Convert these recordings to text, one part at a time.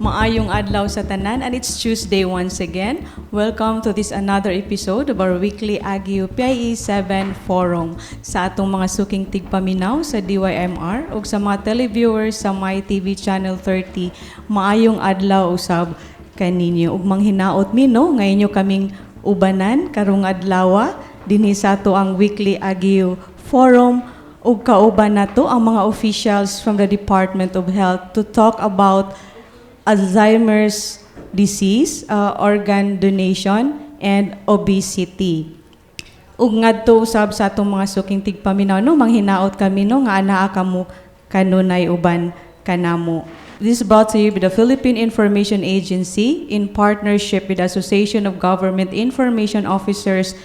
Maayong adlaw sa tanan, and it's Tuesday once again. Welcome to this another episode of our weekly AGIO PIA 7 Forum sa atong mga suking tigpaminaw sa DYMR ug sa mga televiewers sa MyTV Channel 30. Maayong adlaw usab kaninyo ug manghinaot mi no ngayon kaming ubanan karong adlaw dinhi sa ato ang weekly AGIO Forum ug kauban nato ang mga officials from the Department of Health to talk about Alzheimer's disease, organ donation, and obesity. Ug ngadto usab sa atong mga suking tigpaminaw no manghinaot kami no nga anaa kamo kanunay uban kanamo. This is brought to you by the Philippine Information Agency in partnership with the Association of Government Information Officers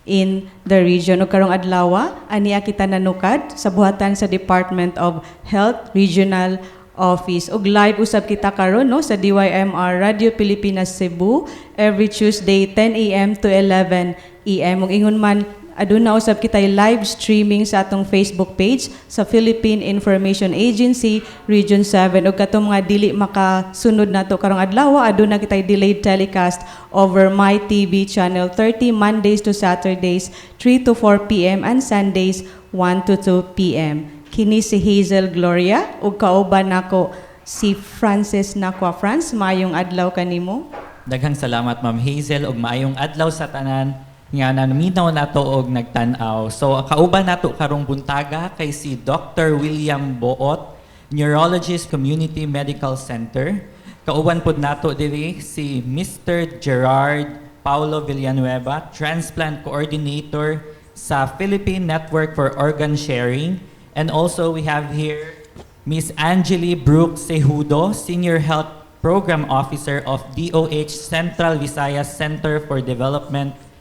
in the region. Ug karong adlaw aniya kita nanukad sa buhatan sa Department of Health Regional Office. Ug live usab kita karon no sa DYMR Radio Pilipinas Cebu every Tuesday 10 a.m. to 11 a.m. Ug ingon man aduna usab kita live streaming sa atong Facebook page sa Philippine Information Agency Region 7 ug katong mga dili makasunod nato karong adlaw aduna kita delayed telecast over MyTV Channel 30 Mondays to Saturdays 3 to 4 p.m. and Sundays 1 to 2 p.m. Kini si Hazel Gloria ug kauban nako si Frances Nakwa. France, maayong adlaw kanimo. Daghang salamat Ma'am Hazel ug maayong adlaw sa tanan nga naminaw nato og nagtan-aw. So kauban nato karong buntaga kay si Dr. William Boot, Neurologist Community Medical Center. Kauban pod nato diri si Mr. Gerard Paulo Villanueva, Transplant Coordinator sa Philippine Network for Organ Sharing. And also we have here Ms. Angeli Brooks Cejudo, Senior Health Program Officer of DOH Central Visayas Center for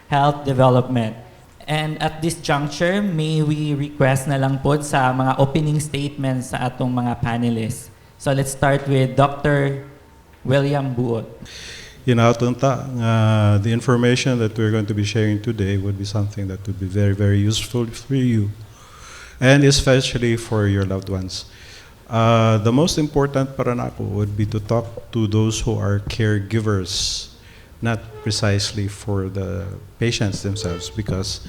Health Development. And at this juncture, may we request na lang po sa mga opening statements sa atong mga panelists. So let's start with Dr. William Buot. Tunta, the information that we're going to be sharing today would be something that would be very, very useful for you. And especially for your loved ones. The most important para nako would be to talk to those who are caregivers, not precisely for the patients themselves, because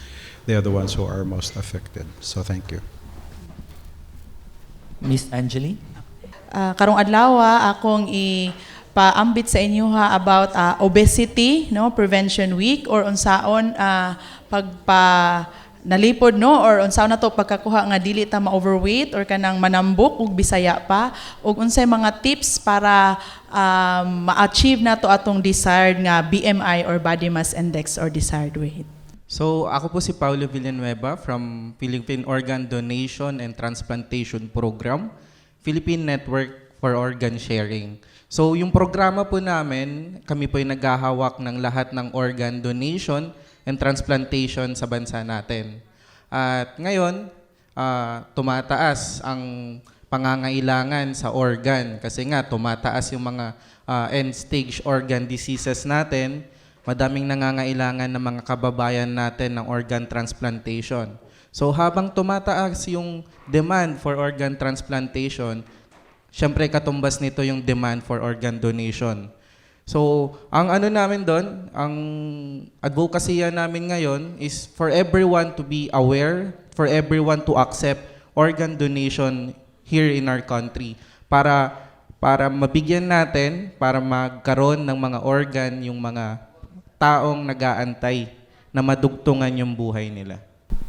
they are the ones who are most affected. So thank you. Ms. Angeli? Karong adlaw akong ipaambit sa inyo about obesity, no, prevention week or unsaon nalipod no or unsaon na to pagkakuha nga dili ta ma-overweight or kanang manambok ug bisaya pa ug unsay mga tips para ma-achieve nato atong desired nga BMI or body mass index or desired weight. So ako po si Paulo Villanueva from Philippine Organ Donation and Transplantation Program, Philippine Network for Organ Sharing. So yung programa po namin, kami po ay naghahawak ng lahat ng organ donation and transplantation sa bansa natin. At ngayon, tumataas ang pangangailangan sa organ kasi nga tumataas yung mga end-stage organ diseases natin. Madaming nangangailangan ng mga kababayan natin ng organ transplantation. So habang tumataas yung demand for organ transplantation, syempre katumbas nito yung demand for organ donation. So, ang ano namin doon, ang advocacy namin ngayon is for everyone to be aware, for everyone to accept organ donation here in our country para mabigyan natin, para magkaroon ng mga organ yung mga taong nag-aantay na madugtungan yung buhay nila.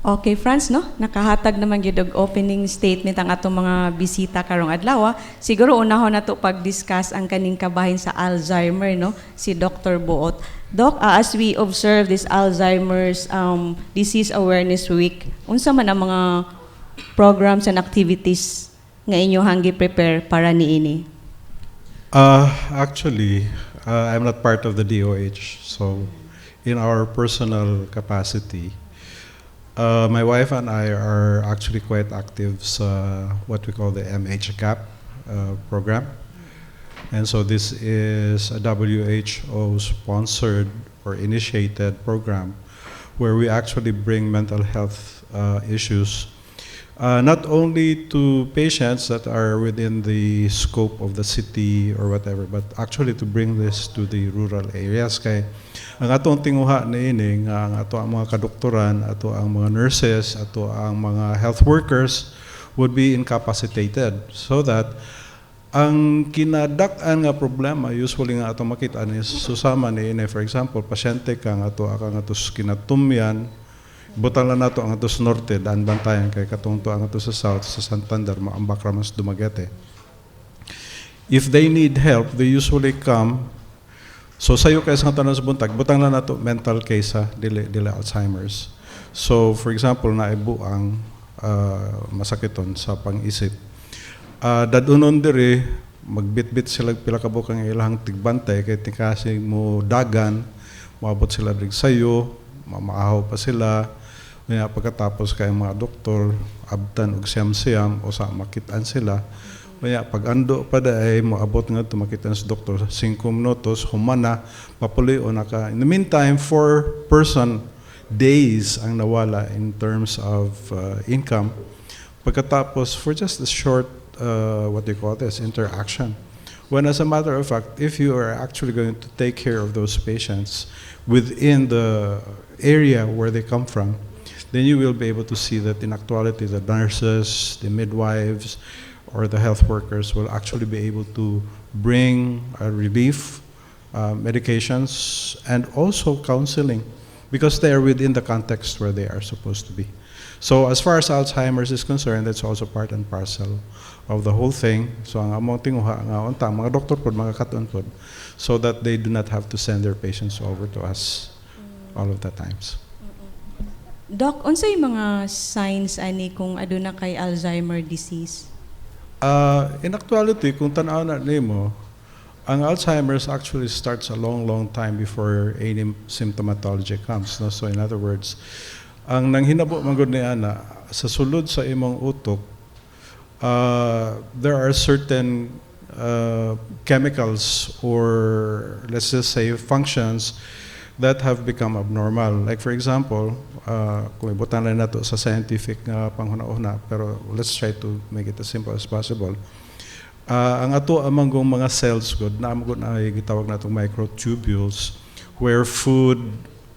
Okay, Franz, no? Nakahatag naman gyud og opening statement ang atong mga bisita karong adlaw. Siguro unahon nato pag-discuss ang kaning kabahin sa Alzheimer, no? Si Dr. Boot. Doc, as we observe this Alzheimer's Disease Awareness Week, unsa man ang mga programs and activities nga inyo hanggi prepare para niini? Actually, I'm not part of the DOH, so in our personal capacity, my wife and I are actually quite active sa what we call the MHCAP program. And so this is a WHO-sponsored or initiated program where we actually bring mental health issues not only to patients that are within the scope of the city or whatever, but actually to bring this to the rural areas. Kaya ang atong tinguha na ini nga ang ato ang mga kadoktoran, ato ang mga nurses, ato ang mga health workers would be incapacitated so that ang kinadak-an nga problema usually nga ato makita is susama ni ini, for example, pasyente ka nga ato akang atos kinatumyan, butang lang nato ang atos norte, daan bantayan kay katong to ang atos sa south, sa Santander, maambak ramas Dumaguete. If they need help, they usually come. So sayo kay sa tanan sa buntag, butang lang nato mental case ha, dili Alzheimer's. So for example, naibu ang masakiton sa pang-isip. Dadunon diri magbitbit sila pila ka bukang ilang tigbantay kay tikasi mo dagan, maabot sila dig sayo, mamaahaw pa sila. Kaya pagkatapos kay mga doktor abtan og siyam-siyam o sa makitaan sila. Kaya pag ando pa ay moabot nga tumakitaan sa doktor 5 minutos humana papulio naka. In the meantime, 4 person days ang nawala in terms of income. Pagkatapos for just a short what do you call this, interaction. When as a matter of fact, if you are actually going to take care of those patients within the area where they come from, then you will be able to see that in actuality the nurses, the midwives, or the health workers will actually be able to bring relief, medications, and also counseling because they are within the context where they are supposed to be. So as far as Alzheimer's is concerned, that's also part and parcel of the whole thing. So ang among tinguha nga unta mga doktor pod mga katon pod so that they do not have to send their patients over to us all of the times. Doc, unsay mga signs ani kung aduna kay Alzheimer disease? In actuality, kung tanaw na nimo, ang Alzheimer's actually starts a long time before any symptomatology comes. No? So in other words, ang nanghinabo magud ni ana sa sulod sa imong utok, there are certain chemicals or let's just say functions that have become abnormal. Like for example, kung ibutan lang nato sa scientific nga panghuna-una, pero let's try to make it as simple as possible. Ang ato amang mga cells good na amang na gitawag natong microtubules where food,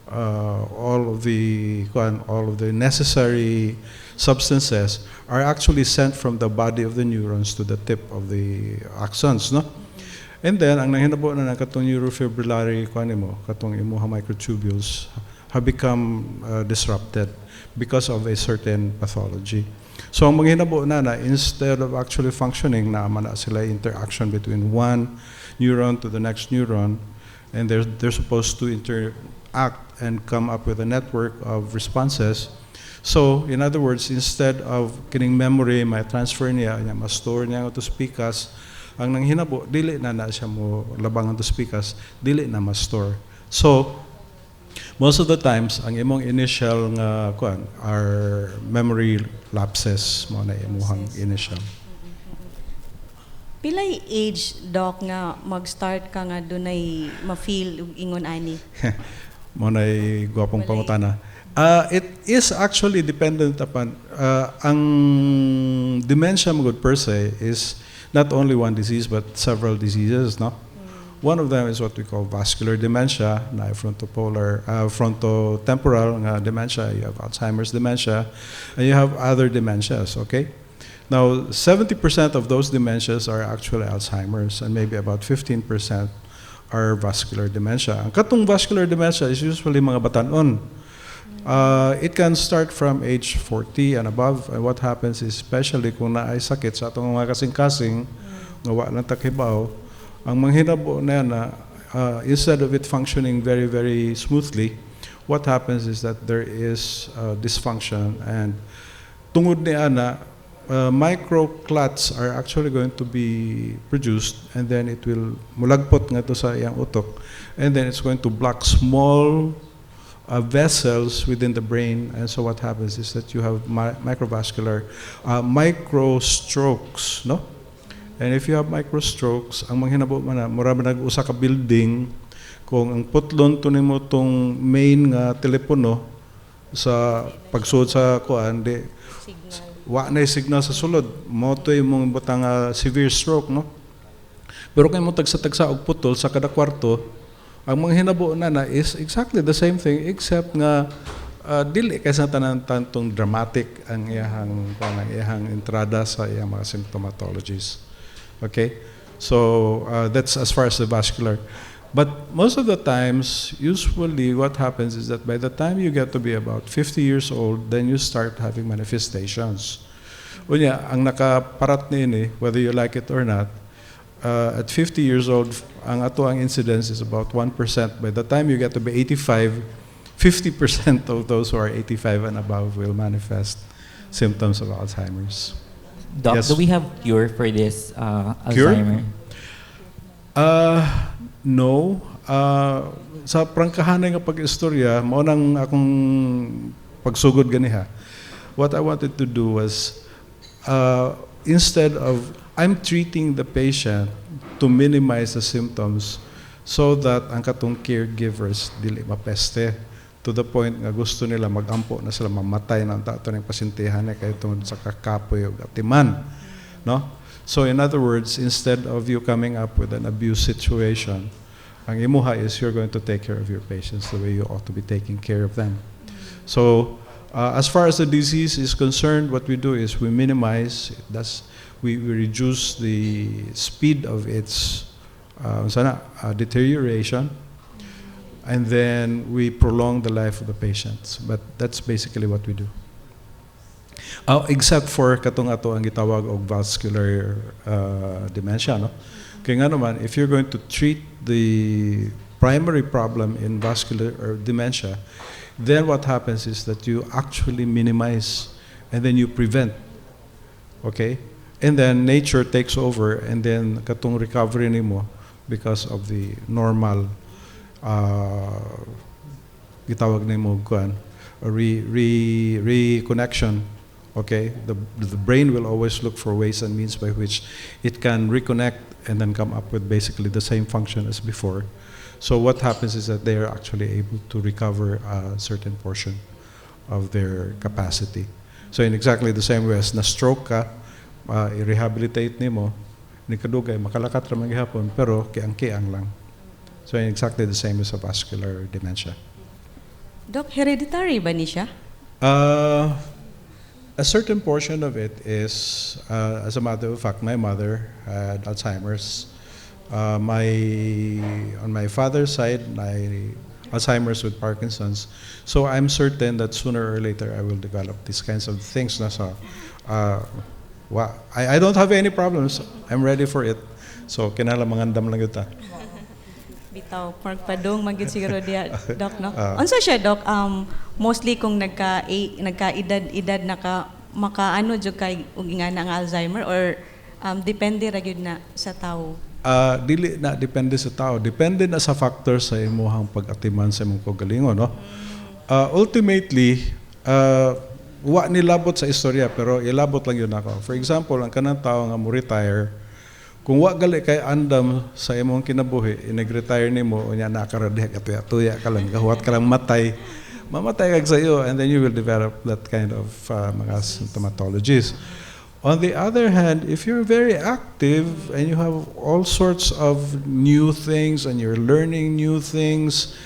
all of the necessary substances are actually sent from the body of the neurons to the tip of the axons, no? And then, ang nanginabo na katong neurofibrillary katong imuha microtubules have become disrupted because of a certain pathology. So, ang manghinabo na instead of actually functioning, naman na sila interaction between one neuron to the next neuron, and they're supposed to interact and come up with a network of responses. So, in other words, instead of kining memory, may transfer niya, ma-store niya to speakers, ang nanghinabo, dili na siya mo labangan to speakers, dili na ma-store. So, most of the times, ang imong initial nga are memory lapses mo na imuhang initial. Pilay age, Doc, nga mag-start ka nga dunay ma-feel ug ingon ani? Mo na gwapong pangutana. It is actually dependent upon ang dementia magud per se is not only one disease but several diseases, no? One of them is what we call vascular dementia, na frontotemporal dementia, you have Alzheimer's dementia, and you have other dementias, okay? Now, 70% of those dementias are actually Alzheimer's, and maybe about 15% are vascular dementia. Ang katong vascular dementia is usually mga batanon. It can start from age 40 and above, and what happens is, especially kung naay sakit sa atong mga kasing-kasing, nga wa lang takibaw, ang manghinabo na yan instead of it functioning very smoothly, what happens is that there is dysfunction, and tungod ni ana, microclots are actually going to be produced, and then it will mulagpot nga to sa iyang utok, and then it's going to block small vessels within the brain, and so what happens is that you have microvascular microstrokes, no? And if you have microstrokes, ang manghinabo man na mura man nag-usa ka building, kung ang putlon to nimo tong main nga telepono sa pagsud sa kuan di wa na signal sa sulod mo to imong butang severe stroke, no? Pero kay mo tagsa-tagsa og putol sa kada kwarto, ang mga hinabo na is exactly the same thing, except nga dili kaysa tanan tantong dramatic ang iyang entrada sa iyang mga symptomatologies. Okay? So that's as far as the vascular. But most of the times, usually what happens is that by the time you get to be about 50 years old, then you start having manifestations. Unya, ang nakaparat ni whether you like it or not, at 50 years old, ang ato ang incidence is about 1%. By the time you get to be 85, 50% of those who are 85 and above will manifest symptoms of Alzheimer's. Doc, Yes. do we have cure for this Cure? Alzheimer? No. Sa prangkahanay nga pag-istorya, mao nang akong pagsugod ganiha. What I wanted to do was, instead of, I'm treating the patient to minimize the symptoms so that ang katong caregivers dili mapeste to the point nga gusto nila magampo na sila mamatay na ang tato ng pasintehan na kayo tungod sa kakapoy o atiman. No? So in other words, instead of you coming up with an abuse situation, ang imuha is you're going to take care of your patients the way you ought to be taking care of them. So as far as the disease is concerned, what we do is we minimize, we reduce the speed of its deterioration, and then we prolong the life of the patients. But that's basically what we do. Except for katong ato ang gitawag og vascular dementia, no? Kaya nga naman, if you're going to treat the primary problem in vascular or dementia, then what happens is that you actually minimize and then you prevent. Okay? And then nature takes over, and then katong recovery nimo because of the normal gitawag nimo kuan reconnection. Okay, the brain will always look for ways and means by which it can reconnect and then come up with basically the same function as before. So what happens is that they are actually able to recover a certain portion of their capacity. So in exactly the same way as na-stroke ka, i-rehabilitate nimo, ni kadugay makalakat ra man gihapon pero kiang-kiang lang. So in exactly the same as a vascular dementia. Doc, hereditary ba ni siya? A certain portion of it is, as a matter of fact, my mother had Alzheimer's. On my father's side, Alzheimer's with Parkinson's. So I'm certain that sooner or later I will develop these kinds of things. I don't have any problems. I'm ready for it. So kinala mangandam lang yuta. Bitaw, pagpadong magid siguro diya, Doc, no? Unsa siya, Doc? Mostly kung nagka-edad makaano jud kay ug nga na ang Alzheimer, or depende ra gyud na sa tawo? Dili na depende sa tao. Depende na sa factors sa imuhang pag-atiman sa imong kaugalingon, no? Ultimately, wa nilabot sa istorya pero ilabot lang yun ako. For example, ang kanang tao nga mo retire, kung wa gali kay andam sa imong kinabuhi, nag-retire nimo unya nakaradiha katuya ka lang, gahuwat ka lang mamatay kag sa iyo, and then you will develop that kind of mga symptomatologies. On the other hand, if you're very active and you have all sorts of new things and you're learning new things,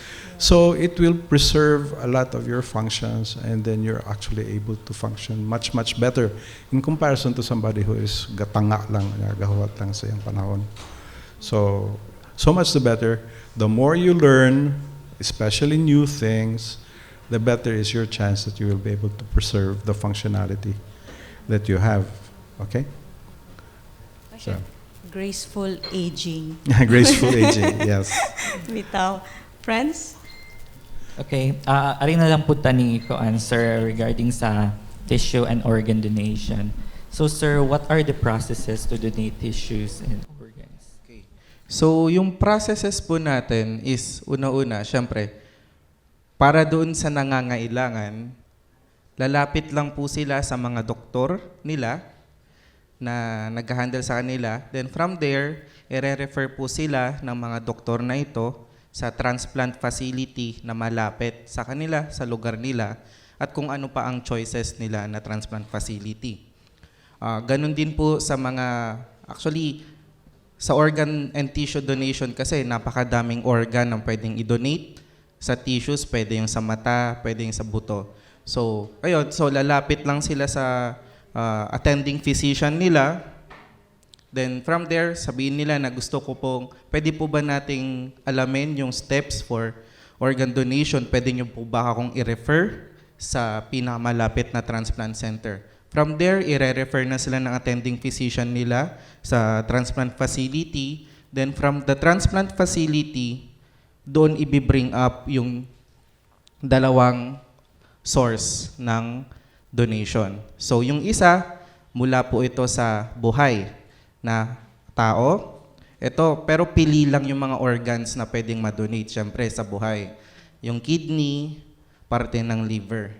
so it will preserve a lot of your functions, and then you're actually able to function much, much better in comparison to somebody who is gatanga lang, gahuwat lang sa iyang panahon. So much the better. The more you learn, especially new things, the better is your chance that you will be able to preserve the functionality that you have. Okay? So. Graceful aging. Graceful aging, yes. Bitaw. Friends? Okay, ari na lang po tani ko answer regarding sa tissue and organ donation. So sir, what are the processes to donate tissues and organs? Okay. So, yung processes po natin is, una-una, syempre, para doon sa nangangailangan, lalapit lang po sila sa mga doktor nila na nag-handle sa kanila. Then from there, i-refer po sila ng mga doktor na ito sa transplant facility na malapit sa kanila, sa lugar nila, at kung ano pa ang choices nila na transplant facility. Ganon din po sa mga, actually, sa organ and tissue donation kasi napakadaming organ ang pwedeng i-donate. Sa tissues, pwede yung sa mata, pwede yung sa buto. So, ayun, so lalapit lang sila sa attending physician nila. Then from there, sabihin nila na gusto ko pong, pwede po ba nating alamin yung steps for organ donation? Pwede nyo po ba akong i-refer sa pinakamalapit na transplant center? From there, i-refer na sila ng attending physician nila sa transplant facility. Then from the transplant facility, doon i-bring up yung dalawang source ng donation. So yung isa, mula po ito sa buhay na tao. Ito, pero pili lang yung mga organs na pwedeng ma-donate, syempre, sa buhay. Yung kidney, parte ng liver,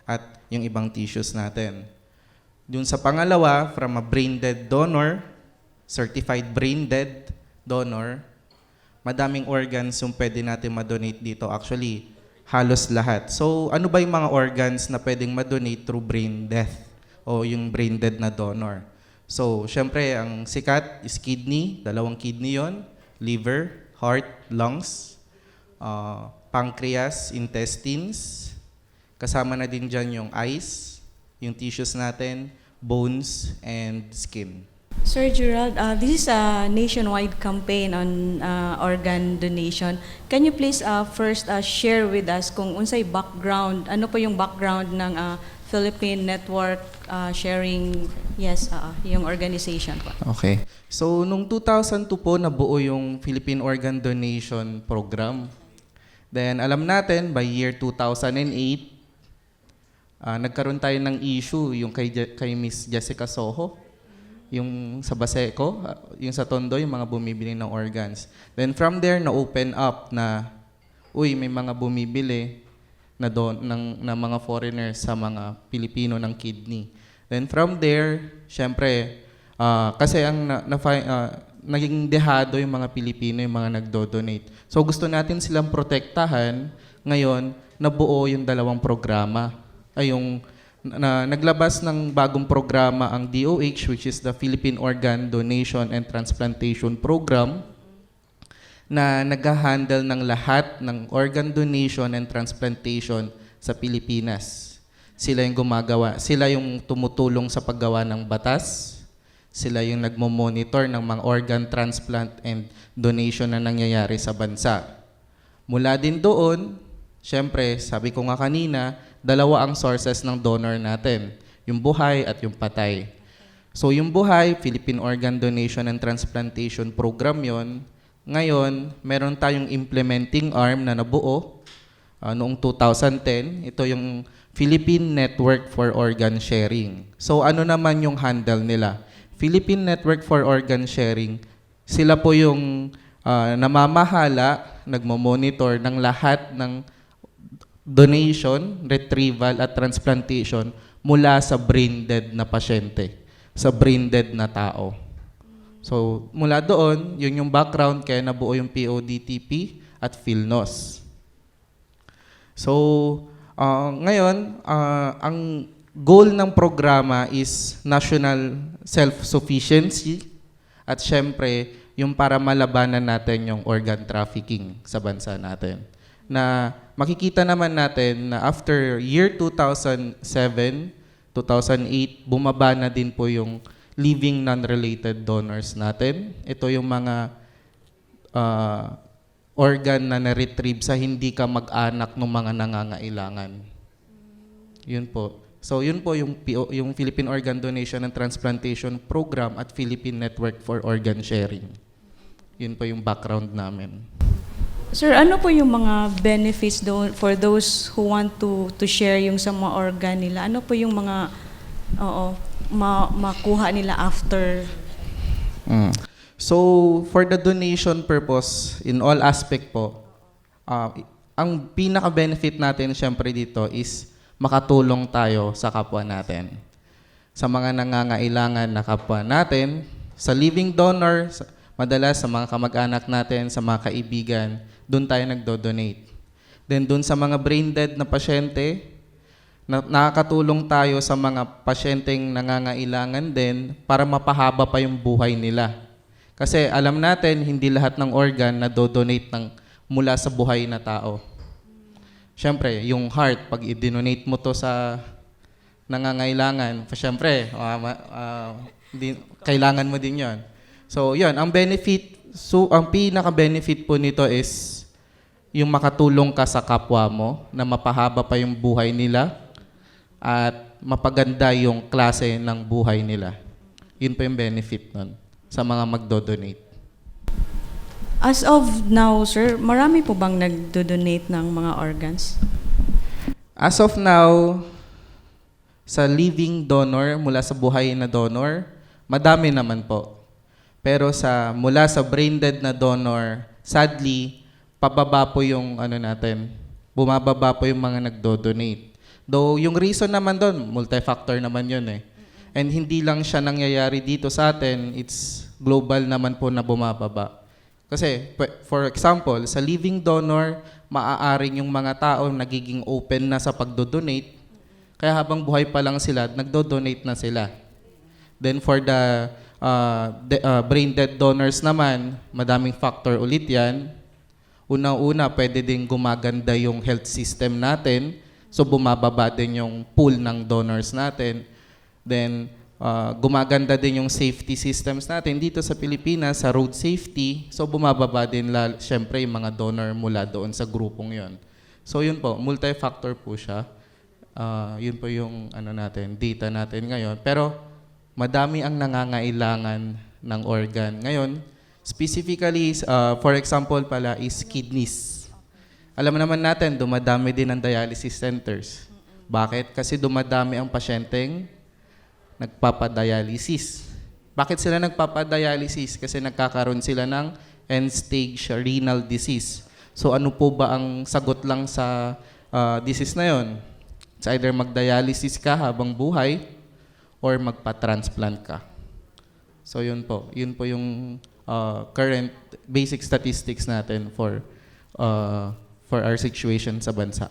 at yung ibang tissues natin. Yung sa pangalawa, from a brain-dead donor, certified brain-dead donor, madaming organs yung pwede natin ma-donate dito. Actually, halos lahat. So, ano ba yung mga organs na pwedeng ma-donate through brain death o yung brain-dead na donor? So, syempre, ang sikat is kidney, 2 kidney yon, liver, heart, lungs, pancreas, intestines, kasama na din dyan yung eyes, yung tissues natin, bones, and skin. Sir Gerald, this is a nationwide campaign on organ donation. Can you please first share with us kung unsay background, ano po yung background ng Philippine Network Sharing, yung organization po? Okay. So, nung 2002 po, nabuo yung Philippine Organ Donation Program. Then, alam natin, by year 2008, nagkaroon tayo ng issue, yung kay Miss Jessica Soho, yung sa Baseco, yung sa Tondo, yung mga bumibili ng organs. Then from there, na-open up na, may mga bumibili na ng mga foreigners sa mga Pilipino ng kidney. Then from there, syempre, kasi ang naging dehado yung mga Pilipino, yung mga nagdo-donate. So gusto natin silang protektahan. Ngayon, nabuo yung 2 programa. Naglabas ng bagong programa ang DOH, which is the Philippine Organ Donation and Transplantation Program, na nag-handle ng lahat ng organ donation and transplantation sa Pilipinas. Sila yung gumagawa, sila yung tumutulong sa paggawa ng batas, sila yung nagmo-monitor ng mga organ transplant and donation na nangyayari sa bansa. Mula din doon, syempre, sabi ko nga kanina, 2 ang sources ng donor natin, yung buhay at yung patay. So yung buhay, Philippine Organ Donation and Transplantation Program yon. Ngayon, meron tayong implementing arm na nabuo noong 2010. Ito yung Philippine Network for Organ Sharing. So ano naman yung handle nila? Philippine Network for Organ Sharing, sila po yung namamahala, nagmo-monitor ng lahat ng donation, retrieval at transplantation mula sa brain dead na pasyente, sa brain dead na tao. So, mula doon, yun yung background kaya nabuo yung PODTP at PhilNOS. So, ngayon, ang goal ng programa is national self-sufficiency at syempre, yung para malabanan natin yung organ trafficking sa bansa natin. Na makikita naman natin na after year 2007, 2008, bumaba na din po yung living non-related donors natin. Ito yung mga organ na na-retrieve sa hindi ka mag-anak ng mga nangangailangan. Yun po. So yun po yung Philippine Organ Donation and Transplantation Program at Philippine Network for Organ Sharing. Yun po yung background namin. Sir, ano po yung mga benefits for those who want to share yung sa mga organ nila? Ano po yung mga makuha nila after? So, for the donation purpose, in all aspect po, ang pinaka-benefit natin syempre dito is makatulong tayo sa kapwa natin. Sa mga nangangailangan na kapwa natin, sa living donor, madalas sa mga kamag-anak natin, sa mga kaibigan, doon tayo nagdo-donate. Then doon sa mga brain dead na pasyente, nakakatulong tayo sa mga pasyenteng nangangailangan din para mapahaba pa yung buhay nila. Kasi alam natin, hindi lahat ng organ na do-donate mula sa buhay na tao. Siyempre, yung heart, pag i-donate mo to sa nangangailangan, siyempre, kailangan mo din yon. So, yun, ang benefit, ang pinaka-benefit po nito is yung makatulong ka sa kapwa mo na mapahaba pa yung buhay nila at mapaganda yung klase ng buhay nila. Yun po yung benefit nun sa mga magdo-donate. As of now, sir, marami po bang nagdo-donate ng mga organs? As of now, sa living donor, mula sa buhay na donor, madami naman po. Pero mula sa brain dead na donor, sadly, pababa po yung bumababa po yung mga nagdo-donate. Though yung reason naman doon, multi-factor naman yun eh. And hindi lang siya nangyayari dito sa atin, it's global naman po na bumababa. Kasi, for example, sa living donor, maaaring yung mga tao nagiging open na sa pagdodonate, kaya habang buhay pa lang sila, nagdo-donate na sila. Then for the brain dead donors naman, madaming factor ulit yan. Unang-una, pwede din gumaganda yung health system natin, so bumababa din yung pool ng donors natin. Then, gumaganda din yung safety systems natin dito sa Pilipinas, sa road safety. So, bumababa din, syempre, yung mga donor mula doon sa grupong yon. So, yun po, multi-factor po siya. Yun po yung data natin ngayon. Pero, madami ang nangangailangan ng organ. Ngayon, specifically, for example pala, is kidneys. Alam naman natin, dumadami din ang dialysis centers. Bakit? Kasi dumadami ang pasyenteng nagpapadialysis. Bakit sila nagpapadialysis? Kasi nagkakaroon sila ng end-stage renal disease. So ano po ba ang sagot lang sa disease na yon? It's either magdialysis ka habang buhay or magpa-transplant ka. So yun po. Yun po yung current basic statistics natin for our situation sa bansa.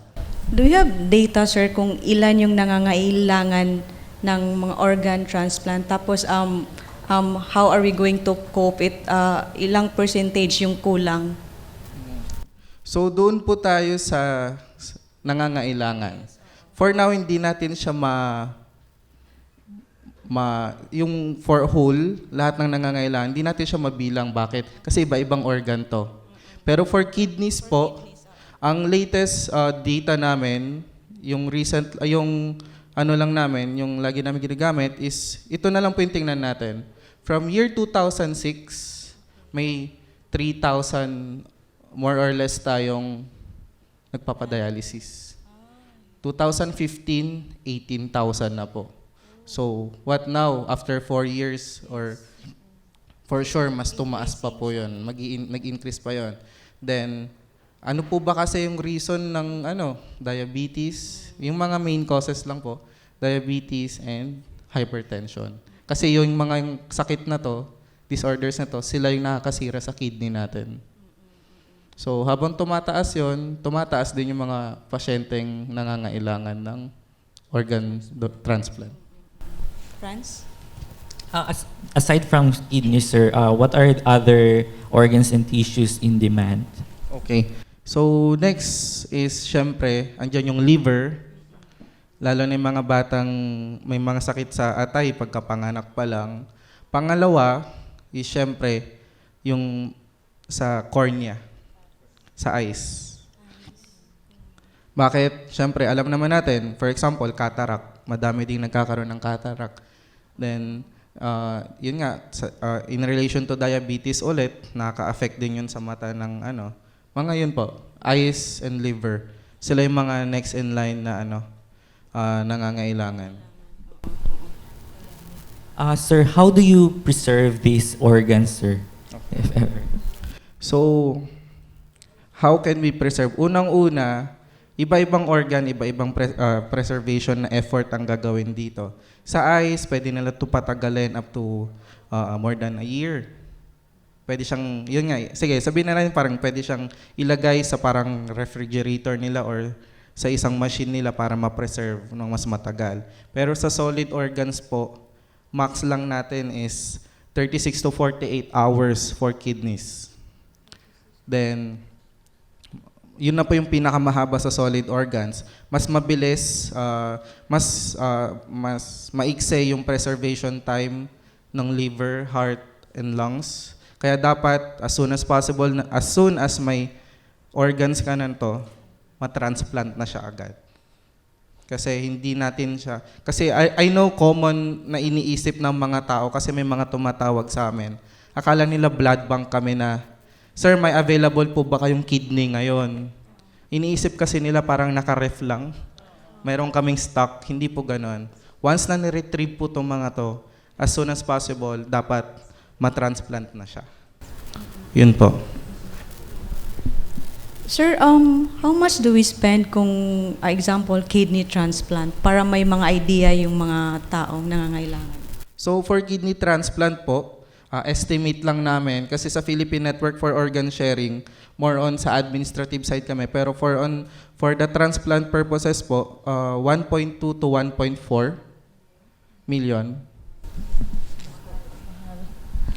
Do you have data, sir, kung ilan yung nangangailangan ng mga organ transplant? Tapos, how are we going to cope it? Ilang percentage yung kulang? So, doon po tayo sa nangangailangan. For now, hindi natin siya yung for whole, lahat ng nangangailangan, hindi natin siya mabilang. Bakit? Kasi iba-ibang organ to. Pero for kidneys po, ang latest data namin, yung lagi namin ginagamit is, ito na lang po yung tingnan natin. From year 2006, may 3,000 more or less tayong nagpapadialysis. 2015, 18,000 na po. So, what now? After 4 years, or for sure, mas tumaas pa po yun. Nag-increase pa yun. Then, ano po ba kasi yung reason ng diabetes? Yung mga main causes lang po, diabetes and hypertension. Kasi yung mga sakit na to, disorders na to, sila yung nakakasira sa kidney natin. So habang tumataas yon, tumataas din yung mga pasyenteng nangangailangan ng organ transplant. Franz? Aside from kidneys, sir, what are other organs and tissues in demand? Okay. So next is, syempre, andyan yung liver. Lalo na yung mga batang may mga sakit sa atay pagkapanganak pa lang. Pangalawa is, syempre, yung sa cornea, sa eyes. Bakit? Syempre, alam naman natin, for example, cataract. Madami ding nagkakaroon ng cataract. Then, yun nga, in relation to diabetes ulit, nakaka-affect din yun sa mata ng mga yun po, eyes and liver. Sila yung mga next in line na nangangailangan. Sir, how do you preserve these organs, sir? If ever. So, how can we preserve? Unang-una, iba-ibang organ, iba-ibang preservation na effort ang gagawin dito. Sa eyes, pwede nila ito patagalin up to more than a year. Pwede siyang, yun nga, sige, sabihin na natin parang pwede siyang ilagay sa parang refrigerator nila or sa isang machine nila para ma-preserve ng mas matagal. Pero sa solid organs po, max lang natin is 36 to 48 hours for kidneys. Then, yun na po yung pinakamahaba sa solid organs. Mas mabilis, mas maikse yung preservation time ng liver, heart, and lungs. Kaya dapat, as soon as possible, as soon as may organs ka na to, matransplant na siya agad. Kasi hindi natin siya, kasi I know common na iniisip ng mga tao kasi may mga tumatawag sa amin. Akala nila blood bank kami na, sir, may available po ba kayong kidney ngayon? Iniisip kasi nila parang naka-ref lang. Mayroon kaming stock, hindi po ganon. Once na ni-retrieve po itong mga to, as soon as possible, dapat matransplant na siya. Yun po. Sir, how much do we spend kung, example, kidney transplant para may mga idea yung mga taong nangangailangan? So for kidney transplant po, estimate lang namin kasi sa Philippine Network for Organ Sharing, more on sa administrative side kami. Pero for the transplant purposes po, 1.2 to 1.4 million.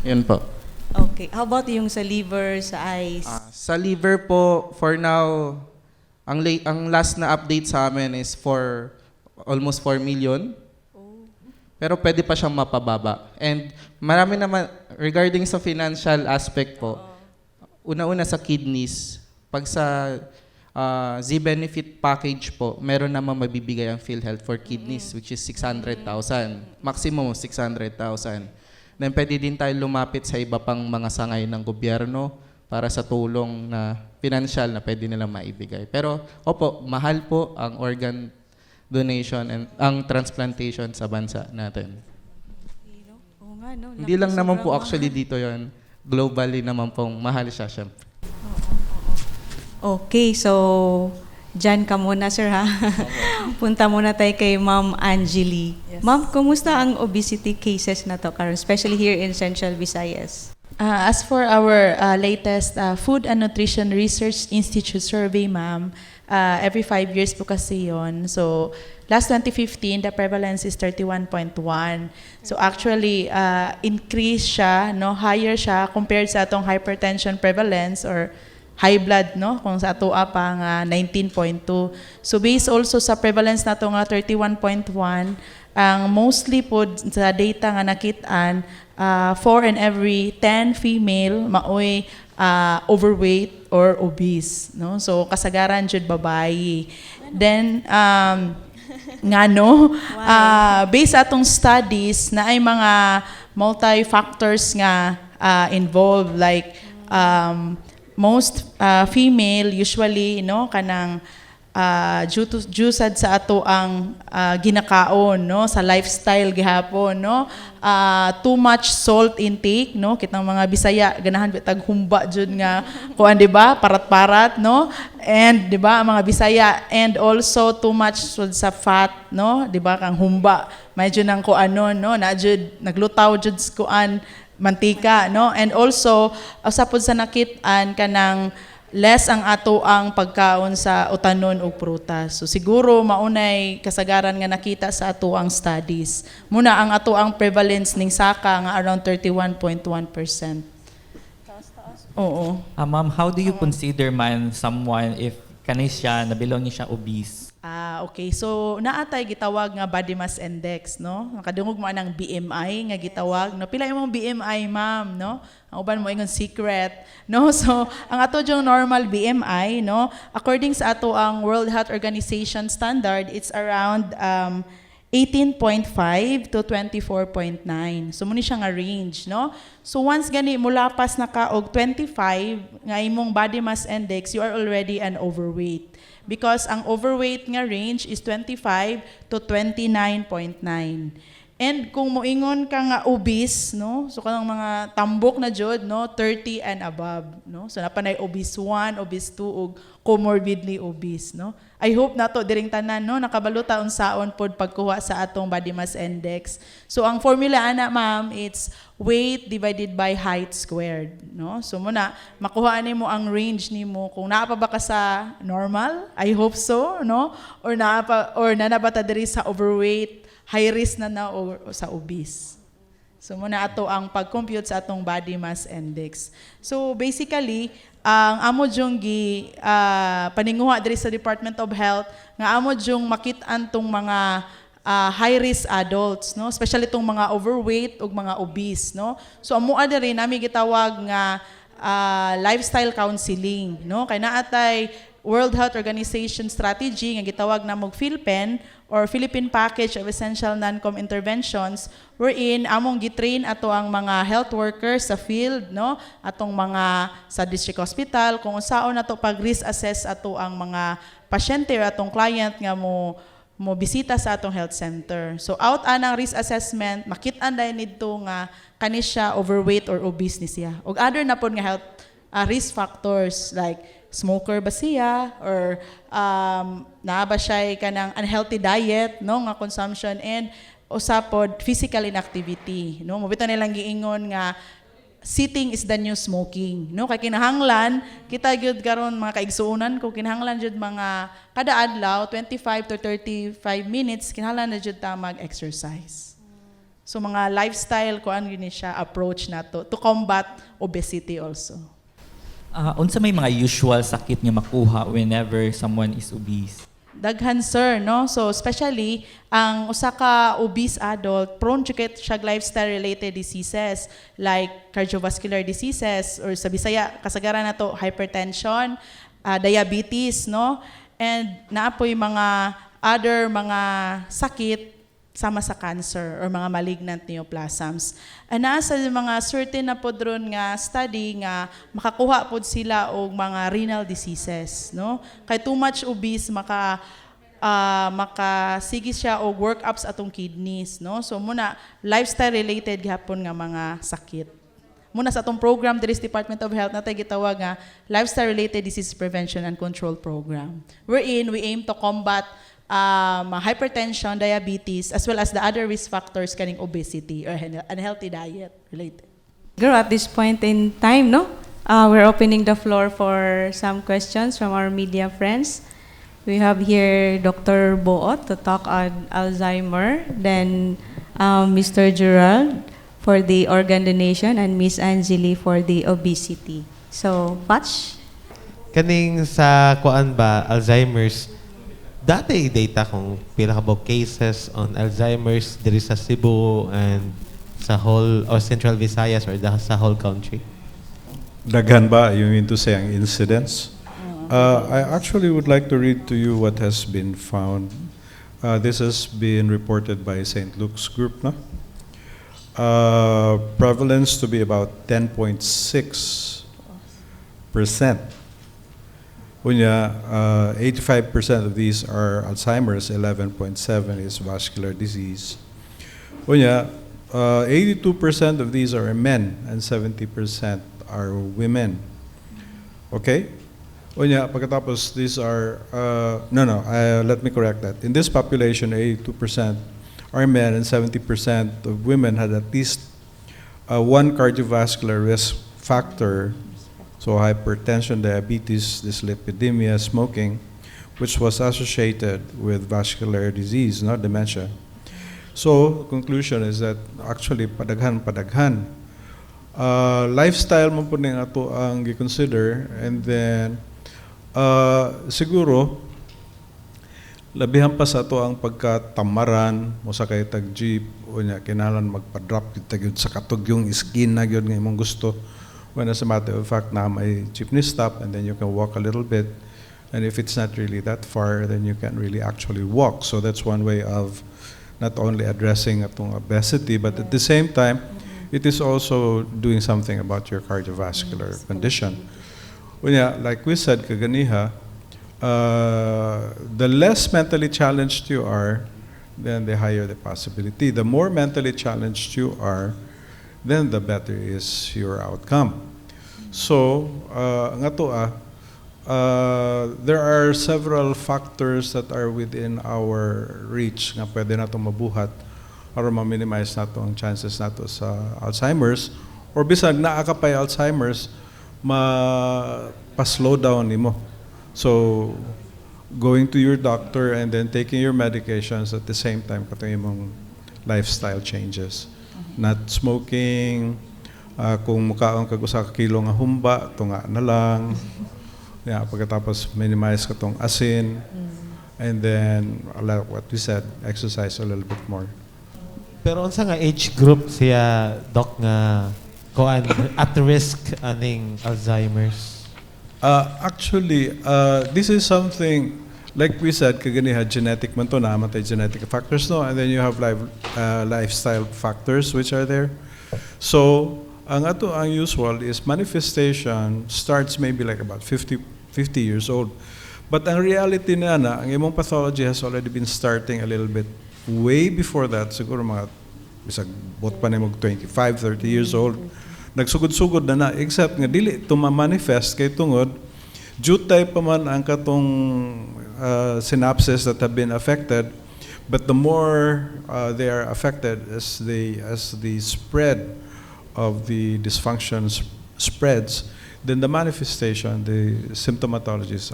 Yun po. Okay. How about yung sa liver, sa eyes? Sa liver po, for now, ang last na update sa amin is for almost 4 million. Pero pwede pa siyang mapababa. And marami naman, regarding sa financial aspect po, una-una sa kidneys, pag sa Z-benefit package po, meron naman mabibigay ang PhilHealth for kidneys, which is 600,000. Maximum 600,000. Then pwede din tayo lumapit sa iba pang mga sangay ng gobyerno para sa tulong na financial na pwede nilang maibigay. Pero, opo, mahal po ang organ donation and ang transplantation sa bansa natin. Oo nga, no? Hindi lang naman po actually dito yon, globally naman pong mahal siya syempre. Okay, so dyan ka muna, sir, ha? Punta muna tayo kay Ma'am Angeli. Yes. Ma'am, kumusta ang obesity cases na to, Karen, especially here in Central Visayas? As for our latest Food and Nutrition Research Institute survey, ma'am, every 5 years po kasi yun. So, last 2015, the prevalence is 31.1. So, actually, increase siya, no, higher siya compared sa atong hypertension prevalence or high blood, no, kung sa ato pa nga 19.2. So, based also sa prevalence na ito nga 31.1, ang mostly po sa data nga nakitaan, 4 in every 10 female maoy overweight or obese, no? So kasagaran jud babayi. Then nga no, based sa atong studies na ay mga multi-factors nga involved, like most female usually, no, kanang due sad sa ato ang ginakaon, no, sa lifestyle gihapon, no, too much salt intake, no, kitang mga Bisaya ganahan bitag humba jud nga kuan, di ba, parat-parat, no, and di ba ang mga Bisaya, and also too much sa fat, no, di ba, kang humba medyo nang kuan no, na jud naglutaw jud kuan mantika, no, and also usapod sa nakit-an kanang less ang ato ang pagkaon sa utanon o prutas. So siguro maunay kasagaran nga nakita sa ato ang studies. Muna ang ato ang prevalence ning saka nga around 31.1%. Oo. Ma'am, how do you consider man someone if kanis siya, nabilong niya siya obese? Okay. So, naatay gitawag nga body mass index, no? Nakadungog mo ng BMI nga gitawag, no? Pila imong BMI, ma'am, no? Ang uban mo ingon secret, no? So, ang ato yung normal BMI, no? According sa ato ang World Health Organization standard, it's around 18.5 to 24.9. So, muna siya nga range, no? So, once gani mulapas na ka og 25 nga imong body mass index, you are already an overweight. Because ang overweight nga range is 25 to 29.9. And kung moingon ka nga obese, no? So kanang mga tambok na jud, no, 30 and above, no? So napanay obese 1, obese 2 ug comorbidly obese, no? I hope nato diring tanan, no, nakabaluta unsaon pod pagkuha sa atong body mass index. So ang formula ana ma'am, it's weight divided by height squared, no? So muna makuha nimo ang range nimo kung naa pa ba ka sa normal, I hope so, no? Or naa na ba ta diri sa overweight, high risk na o sa obese. So muna ato ang pag-compute sa atong body mass index. So basically, ang amo jung paninguha diri sa Department of Health nga amo jung makit-an tong mga high risk adults, no, especially tong mga overweight ug mga obese, no. So amo diri nami gitawag nga lifestyle counseling, no, kay naatay World Health Organization strategy nga gitawag na mog PhilPen or Philippine Package of Essential Non-Com Interventions, wherein among gitrain ato ang mga health workers sa field, no, atong mga sa district hospital kung unsaon nato pag risk assess ato ang mga pasyente or atong client nga mo bisita sa atong health center. So out anang risk assessment, makit-an dahil nito nga kani siya overweight or obese ni siya. Ug other na pod nga health risk factors like smoker ba siya or naa ba siya kanang unhealthy diet, no, nga consumption, and usapod physical inactivity, no. Mobito nilang giingon nga sitting is the new smoking, no, kay kinahanglan kita gyud karon mga kaigsuonan ko kinahanglan jud mga kada adlaw 25 to 35 minutes kinahanglan na jud ta mag-exercise. So mga lifestyle ko ano yun siya approach nato to combat obesity also. Unsa may mga usual sakit nga makuha whenever someone is obese? Daghan sir, no? So especially ang usa ka obese adult prone to get siya lifestyle related diseases like cardiovascular diseases or sa Bisaya kasagaran nato hypertension, diabetes, no? And naapoy mga other mga sakit sama sa cancer or mga malignant neoplasms. Ana sa mga certain na pod ron nga study nga makakuha pod sila og mga renal diseases, no? Kay too much obese makasigi siya og workups atong kidneys, no? So muna lifestyle related gyapon nga mga sakit. Muna sa atong program diri sa Department of Health natay gitawag nga lifestyle related disease prevention and control program. Wherein we aim to combat hypertension, diabetes, as well as the other risk factors kaning obesity or unhealthy diet related. Girl, at this point in time, no, we're opening the floor for some questions from our media friends. We have here Dr. Boot to talk on Alzheimer, then Mr. Gerald for the organ donation, and Miss Angeli for the obesity. So, Patch? Kaning sa kuan ba, Alzheimer's, dati data kung pila ka ba cases on Alzheimer's diri sa Cebu and sa whole or Central Visayas or sa whole country? Daghan ba? You mean to say ang incidents? I actually would like to read to you what has been found. This has been reported by St. Luke's Group, no? Prevalence to be about 10.6%. Unya, 85% of these are Alzheimer's, 11.7 is vascular disease. Unya, 82% of these are men and 70% are women. Okay? Unya, pagkatapos these are, let me correct that. In this population, 82% are men and 70% of women had at least one cardiovascular risk factor. So hypertension, diabetes, dyslipidemia, smoking, which was associated with vascular disease, not dementia. So, conclusion is that actually padaghan. Lifestyle mo po ning ato ang gi-consider, and then siguro labihan pa sa ato ang pagkatamaran mo sa kay tag jeep unya kinahanglan magpa-drop kita gyud sa katog yung skin na gyud nga imong gusto. When as a matter of fact, na may jeepney stop and then you can walk a little bit. And if it's not really that far, then you can really actually walk. So that's one way of not only addressing atong obesity, but at the same time, it is also doing something about your cardiovascular condition. Like we said, kaganiha, the less mentally challenged you are, then the higher the possibility. The more mentally challenged you are, then the better is your outcome. So, there are several factors that are within our reach nga pwede natong mabuhat para ma-minimize nato ang chances nato sa Alzheimer's, or bisag naa ka pa'y Alzheimer's, pa-slow down nimo. So, going to your doctor and then taking your medications at the same time katong imong lifestyle changes. Not smoking, kung mukaon kag usa ka kilo nga humba, tunga na lang. Yeah, pagkatapos minimize katong asin. And then, like what we said, exercise a little bit more. Pero unsa nga age group siya, Doc, nga kuan at risk aning Alzheimer's? Actually, this is something, like we said, kaganiha genetic man to, namatay genetic factors, no? And then you have lifestyle factors which are there. So, ang usual is manifestation starts maybe like about 50 years old. But ang reality na ang imong pathology has already been starting a little bit way before that, siguro mga bisag bot pa nimog 25, 30 years old. Nagsugod-sugod na except nga dili ito ma-manifest kay tungod jutay pa man ang katong synapses that have been affected, but the more they are affected as the spread of the dysfunction spreads, then the manifestation, the symptomatologies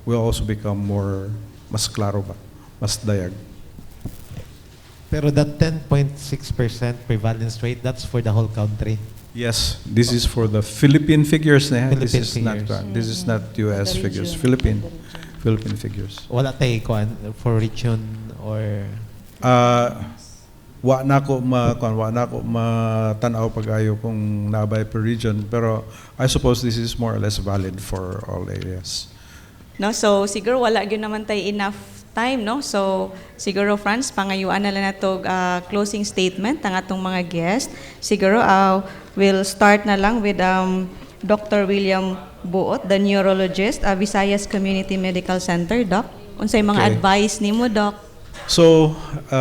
will also become more mas klaro ba, mas dayag. Pero that 10.6% prevalence rate, that's for the whole country. Yes, this is for the Philippine figures. This Philippine is not US figures. Philippine figures. Wala tay kuan for region or Wa na ko matanaw pag-ayo kung nabay per region, pero I suppose this is more or less valid for all areas. No, so siguro wala gyud naman tay enough time, no? So siguro Franz, pangayuan na lang nato closing statement ang atong mga guest. Siguro we'll start na lang with Dr. William Buot, the neurologist, Visayas Community Medical Center. Doc, unsay mga Okay. advice nimo, Doc? So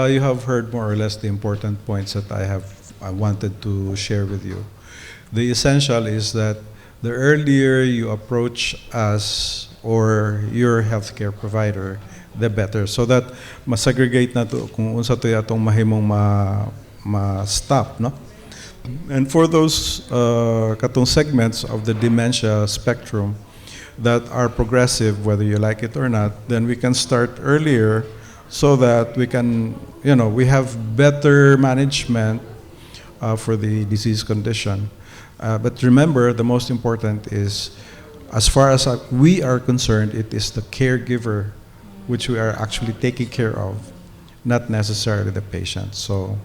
you have heard more or less the important points that I wanted to share with you. The essential is that the earlier you approach us or your healthcare provider, the better. So that masegregate na to kung unsa to atong mahimong ma-stop, no? And for those katong segments of the dementia spectrum that are progressive, whether you like it or not, then we can start earlier so that we can, we have better management for the disease condition. But remember, the most important is, as far as we are concerned, it is the caregiver which we are actually taking care of, not necessarily the patient. So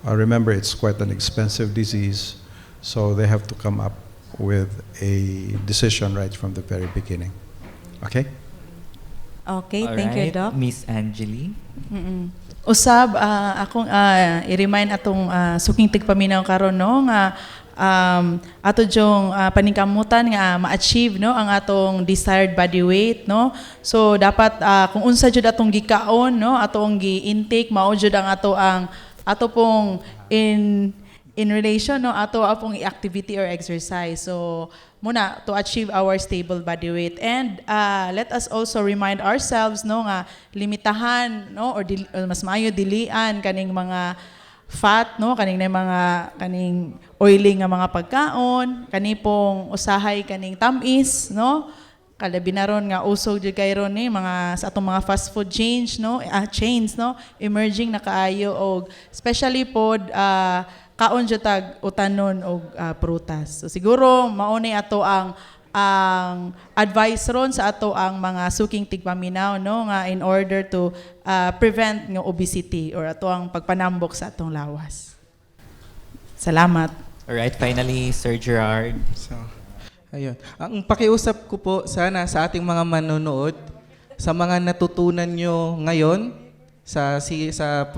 remember, it's quite an expensive disease, so they have to come up with a decision right from the very beginning. Okay? Okay, thank you, Doc. Miss Angeli. Usab akong i-remind atong suking tigpaminaw karon, no, nga ato jong paningkamutan nga ma-achieve, no, ang atong desired body weight, no. So dapat kung unsa jud atong gikaon, no, atong gi-intake, mao jud ang ato pong in relation, no, ato apong activity or exercise. So muna to achieve our stable body weight. And let us also remind ourselves, no, nga limitahan, no, or mas maayo dilian kaning mga fat, no, kaning oily nga mga pagkaon, kani pong usahay kaning tamis, no. Kalabi na ron nga usog jud kay ron ni mga sa atong mga fast food chains, no, emerging na kaayo, og especially pod kaon jud tag utanon og prutas. So siguro mao ni ato ang advice ron sa ato ang mga suking tigpaminaw, no, nga in order to prevent nga obesity or ato ang pagpanambok sa atong lawas. Salamat. Alright, finally, Sir Gerard. So, ayun. Ang pakiusap ko po sana sa ating mga manonood, sa mga natutunan nyo ngayon, sa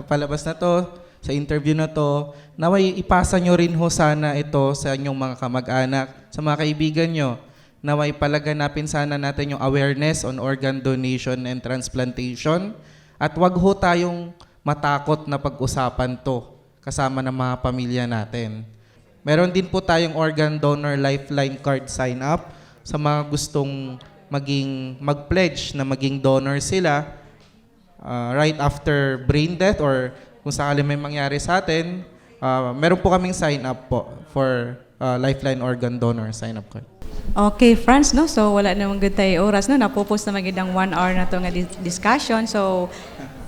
palabas na to, sa interview na to, naway ipasa nyo rin ho sana ito sa inyong mga kamag-anak, sa mga kaibigan nyo. Naway palaganapin sana natin yung awareness on organ donation and transplantation At wag ho tayong matakot na pag-usapan to kasama ng mga pamilya natin. Meron din po tayong organ donor lifeline card sign up sa mga gustong mag-pledge na maging donor sila right after brain death or kung sakali may mangyari sa atin, meron po kaming sign up po for lifeline organ donor sign up card. Okay, Franz, no? So, wala namang good tayo oras, no? Napupos na magandang 1 hour na ito nga discussion. So,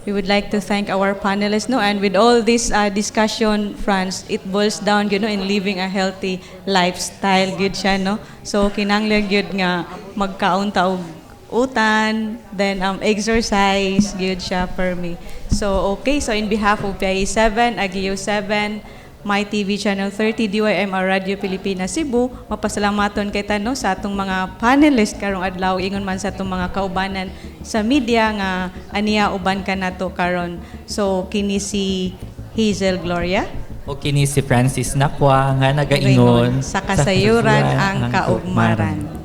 we would like to thank our panelists, no? And with all this discussion, Franz, it boils down, in living a healthy lifestyle, good siya, no? So, kinanglan good nga magkaunta og utan, then exercise, good siya for me. So, okay. So, in behalf of PIA 7, AGIO 7, MyTV Channel 30, DYMR Radio Pilipinas Cebu, mapasalamaton kay Tano sa atong mga panelists karong adlaw, ingon man sa atong mga kaubanan sa media nga aniya uban ka nato karon. So, kini si Hazel Gloria. O kini si Francis Nakwa nga nagaingon Sa kasayuran ang kaugmaran.